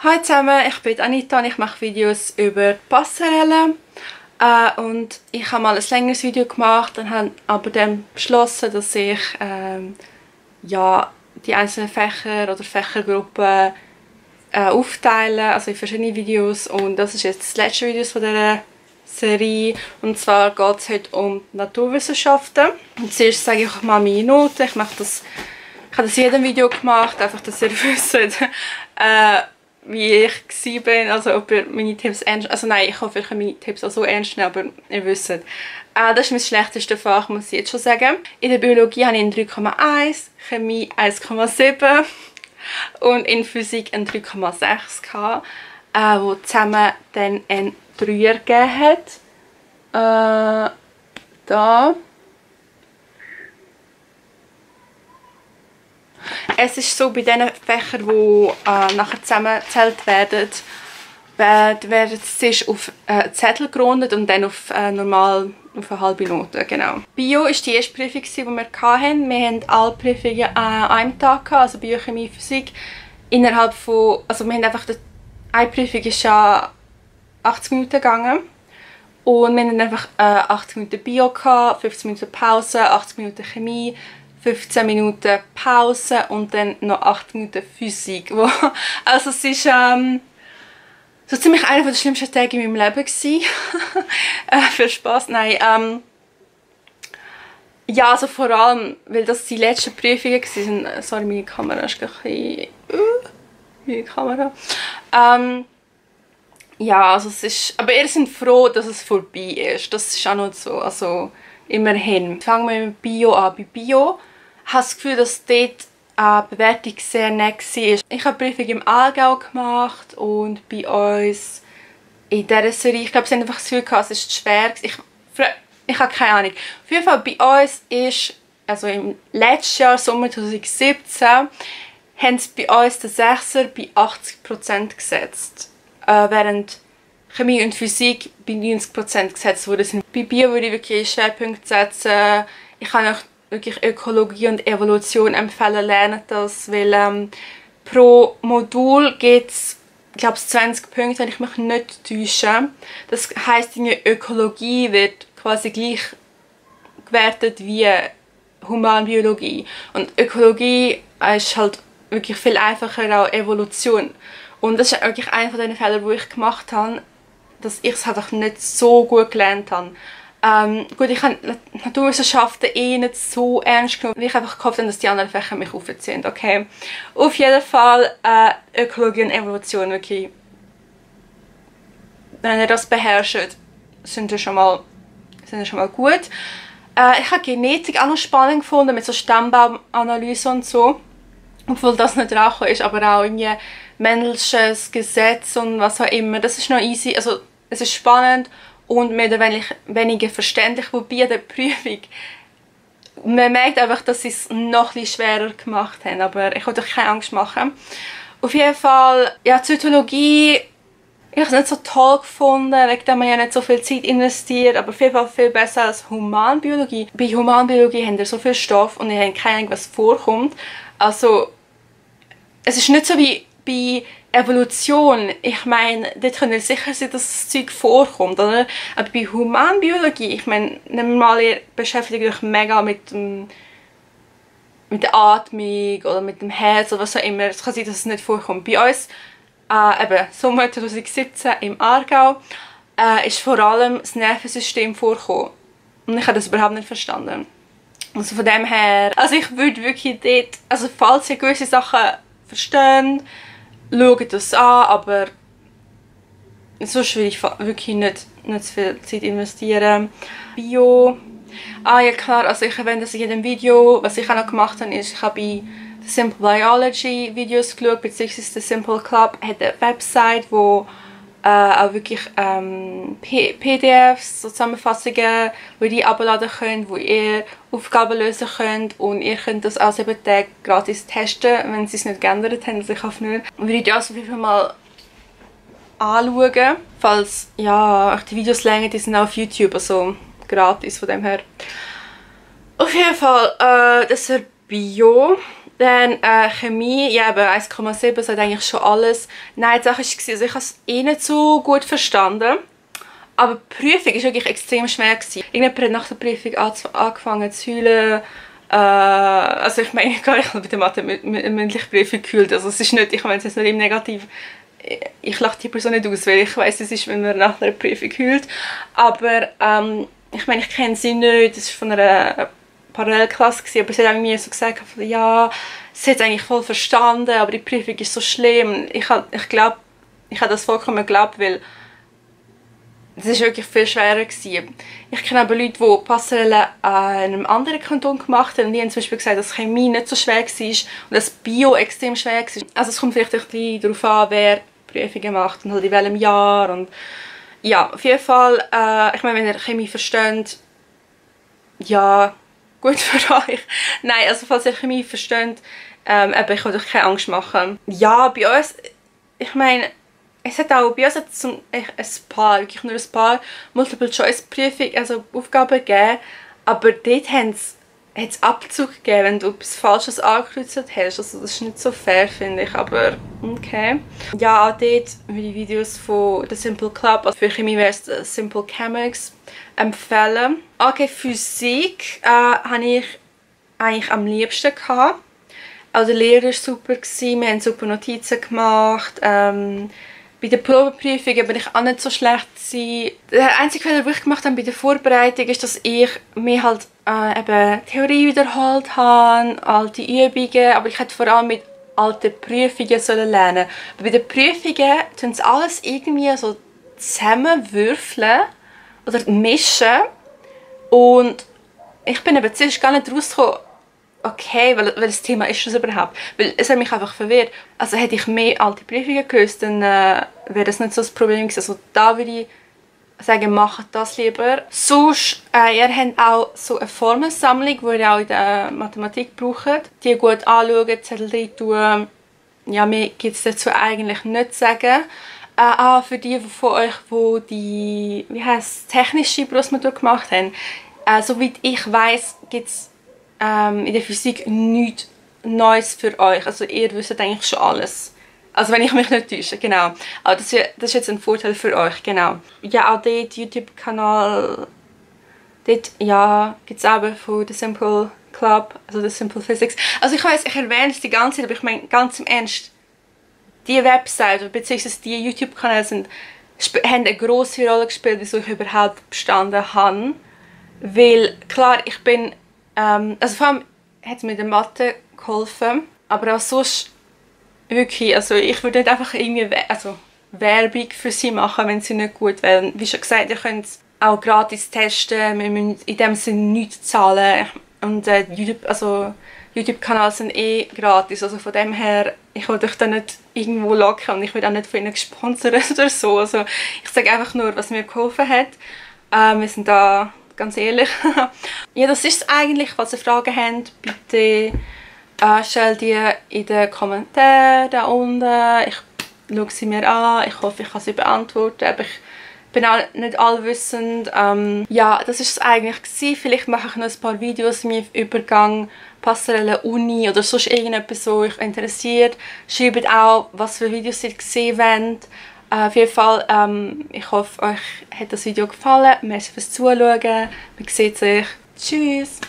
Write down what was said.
Hallo zusammen, ich bin Anita und ich mache Videos über Passerelle. Und ich habe mal ein längeres Video gemacht und habe aber dann beschlossen, dass ich ja, die einzelnen Fächer oder Fächergruppen aufteile, also in verschiedene Videos. Und das ist jetzt das letzte Video von dieser Serie. Und zwar geht es heute um Naturwissenschaften. Und zuerst sage ich euch mal meine Noten. Ich habe das in jedem Video gemacht, einfach, dass ihr wisst, wie ich war, also ob ihr meine Tipps ernst... Also nein, ich hoffe, ich kann meine Tipps auch so ernst nehmen, aber ihr wisst. Das ist mein schlechtestes Fach, muss ich jetzt schon sagen. In der Biologie habe ich einen 3,1, Chemie 1,7 und in Physik einen 3,6 gehabt, wo zusammen dann einen 3er gegeben hat. Da. Es ist so, bei diesen Fächern, die nachher zusammengezählt werden, werden sie auf Zettel gerundet und dann auf normal auf eine halbe Note, genau. Bio war die erste Prüfung, die wir hatten. Wir hatten alle Prüfungen an einem Tag gehabt, also Biochemie, Physik. Innerhalb von, also wir haben einfach, eine Prüfung ist ja 80 Minuten gegangen. Und wir hatten einfach 80 Minuten Bio gehabt, 15 Minuten Pause, 80 Minuten Chemie, 15 Minuten Pause und dann noch 8 Minuten Physik. Also es war so ziemlich einer der schlimmsten Tage in meinem Leben gewesen. Für Spaß, nein. Ja, also vor allem, weil das die letzten Prüfungen waren. Sorry, meine Kamera ist ein bisschen... meine Kamera. Ja, also es ist... Aber wir sind froh, dass es vorbei ist. Das ist auch noch so, also immerhin. Fangen wir mit Bio an. Bei Bio habe ich das Gefühl, dass dort die Bewertung sehr nett war. Ich habe die Prüfung im Aargau gemacht und bei uns in dieser Serie, ich glaube, sie haben einfach das Gefühl gehabt, es ist schwer. Ich habe keine Ahnung. Auf jeden Fall bei uns ist, also im letzten Jahr, Sommer 2017, haben sie bei uns den 6er bei 80% gesetzt. Während Chemie und Physik bei 90% gesetzt wurden. Bei Bio würde ich wirklich Schwerpunkte setzen. Ich kann auch wirklich Ökologie und Evolution empfehlen, lernen das, weil pro Modul gibt es, ich glaube, 20 Punkte, wenn ich mich nicht täusche. Das heisst, die Ökologie wird quasi gleich gewertet wie Humanbiologie. Und Ökologie ist halt wirklich viel einfacher als Evolution. Und das ist wirklich einer von den Fällen, die ich gemacht habe, dass ich es einfach nicht so gut gelernt habe. Gut, ich habe Naturwissenschaften nicht so ernst genommen, weil ich einfach gehofft habe, dass die anderen Fächer mich aufziehen, okay? Auf jeden Fall Ökologie und Evolution, wirklich. Wenn ihr das beherrscht, sind ihr schon mal gut. Ich habe Genetik auch noch spannend gefunden, mit so Stammbaumanalyse und so. Obwohl das nicht rauchen ist, aber auch irgendwie Mendelsches Gesetz und was auch immer. Das ist noch easy, also es ist spannend und mehr oder weniger verständlich, wobei der Prüfung man merkt einfach, dass sie es noch etwas schwerer gemacht haben, aber ich wollte euch keine Angst machen. Auf jeden Fall, ja, Zytologie, ich habe es nicht so toll gefunden, wegen dem man ja nicht so viel Zeit investiert, aber auf jeden Fall viel besser als Humanbiologie. Bei Humanbiologie haben wir so viel Stoff und ihr habt keine Ahnung, was vorkommt. Also, es ist nicht so wie bei Evolution. Ich meine, dort können wir sicher sein, dass das Zeug vorkommt, oder? Aber bei Humanbiologie, ich meine, nehmen wir mal, ihr beschäftigt euch mega mit der Atmung oder mit dem Herz oder was auch immer. Es kann sein, dass es nicht vorkommt. Bei uns, eben, Sommer 2017 im Aargau, ist vor allem das Nervensystem vorgekommen. Und ich habe das überhaupt nicht verstanden. Also von dem her, also ich würde wirklich dort, also falls ihr gewisse Sachen versteht, schaut das an, aber sonst würde ich wirklich nicht zu viel Zeit investieren. Bio, ja klar, also ich erwähne das in jedem Video. Was ich auch noch gemacht habe, ist, ich habe bei The Simple Biology Videos geschaut, beziehungsweise The Simple Club hat eine Website, wo auch wirklich PDFs, so Zusammenfassungen, wo ihr abladen könnt, wo ihr Aufgaben lösen könnt und ihr könnt das auch 7 Tage gratis testen, wenn sie es nicht geändert haben, also ich hoffe nicht. Und würde ich das auf jeden Fall mal anschauen, falls ja, die Videos länger, die sind auch auf YouTube, also gratis von dem her. Auf jeden Fall, das wäre Bio. Dann Chemie, ja, aber 1,7 sagt eigentlich schon alles. Nein, die Sache war, also ich habe es eh nicht so gut verstanden. Aber die Prüfung war wirklich extrem schwer. Irgendjemand hat nach der Prüfung angefangen zu heulen. Also ich meine, ich habe bei der Mathe mündliche Prüfung geheult. Also es ist nicht, ich meine es jetzt nicht im Negativ. Ich lache die Person nicht aus, weil ich weiss, es ist, wenn man nach einer Prüfung heult. Aber ich meine, ich kenne sie nicht. Das war von einer Parallelklasse, aber sie hat mir so gesagt, ja, sie hat es eigentlich voll verstanden, aber die Prüfung ist so schlimm. Ich glaube, ich habe das vollkommen geglaubt, weil es war wirklich viel schwerer gewesen. Ich kenne aber Leute, die Passerelle in einem anderen Kanton gemacht haben und die haben zum Beispiel gesagt, dass Chemie nicht so schwer war und dass Bio extrem schwer war. Also es kommt vielleicht ein bisschen darauf an, wer Prüfungen macht und halt in welchem Jahr. Und ja, auf jeden Fall, ich meine, wenn ihr Chemie versteht, ja, gut für euch. Nein, also falls ihr Chemie versteht, aber ich will euch keine Angst machen. Ja, bei uns, ich meine, es hat auch bei uns ein paar, wirklich nur ein paar Multiple-Choice-Prüfungen, also Aufgaben gegeben, aber dort hat es Abzug gegeben, wenn du etwas Falsches angekreuzt hast. Also das ist nicht so fair, finde ich, aber okay. Ja, auch dort würde ich Videos von The Simple Club, also für Chemie wäre es Simple Chemics, empfehlen. Okay, Physik habe ich eigentlich am liebsten gehabt. Auch der Lehrer war super, wir haben super Notizen gemacht. Bei der Probeprüfung bin ich auch nicht so schlecht gewesen. Der einzige Fehler, den ich gemacht habe bei der Vorbereitung, ist, dass ich mir halt eben Theorie wiederholt habe, alte Übungen, aber ich hätte vor allem mit alten Prüfungen lernen sollen. Bei den Prüfungen tun sie alles irgendwie so zusammenwürfeln oder mischen und ich bin eben zuerst gar nicht rausgekommen, okay, welches Thema ist das überhaupt? Weil es hat mich einfach verwirrt. Also hätte ich mehr alte Prüfungen gewusst, dann wäre das nicht so das Problem gewesen. Also da würde ich sagen, macht das lieber. Sonst, ihr habt auch so eine Formelsammlung, die ihr auch in der Mathematik braucht. Die gut anschauen, Zettel rein tun. Ja, mehr gibt es dazu eigentlich nicht zu sagen. Auch für die von euch, die technische Berufsmatur gemacht haben. Soweit ich weiss, gibt es in der Physik nichts Neues für euch. Also ihr wisst eigentlich schon alles. Also wenn ich mich nicht täusche, genau. Aber das ist jetzt ein Vorteil für euch, genau. Ja, auch dort YouTube-Kanal, dort, ja, gibt es eben von The Simple Club, also The Simple Physics. Also ich weiss, ich erwähne es die ganze Zeit, aber ich meine ganz im Ernst, die Website bzw. die YouTube-Kanäle haben eine grosse Rolle gespielt, wieso ich überhaupt bestanden habe. Weil, klar, ich bin also vor allem hat es mir in der Mathe geholfen, aber auch sonst wirklich, also ich würde nicht einfach irgendwie Werbung für sie machen, wenn sie nicht gut wären. Wie schon gesagt, ihr könnt es auch gratis testen, wir müssen in dem Sinne nichts zahlen und YouTube-Kanäle sind eh gratis, also von dem her, ich will euch da nicht irgendwo locken und ich will auch nicht von ihnen gesponsert oder so. Also ich sage einfach nur, was mir geholfen hat. Wir sind da ganz ehrlich. Ja, das ist es eigentlich. Falls ihr Fragen habt, bitte stellt die in den Kommentaren da unten. Ich schaue sie mir an. Ich hoffe, ich kann sie beantworten. Aber ich bin auch nicht allwissend. Ja, das war es eigentlich gewesen. Vielleicht mache ich noch ein paar Videos im Übergang Passerelle Uni oder sonst irgendetwas, so euch interessiert. Schreibt auch, was für Videos ihr sehen wollt. Auf jeden Fall, ich hoffe, euch hat das Video gefallen. Merci fürs Zuschauen. Man sieht sich. Tschüss!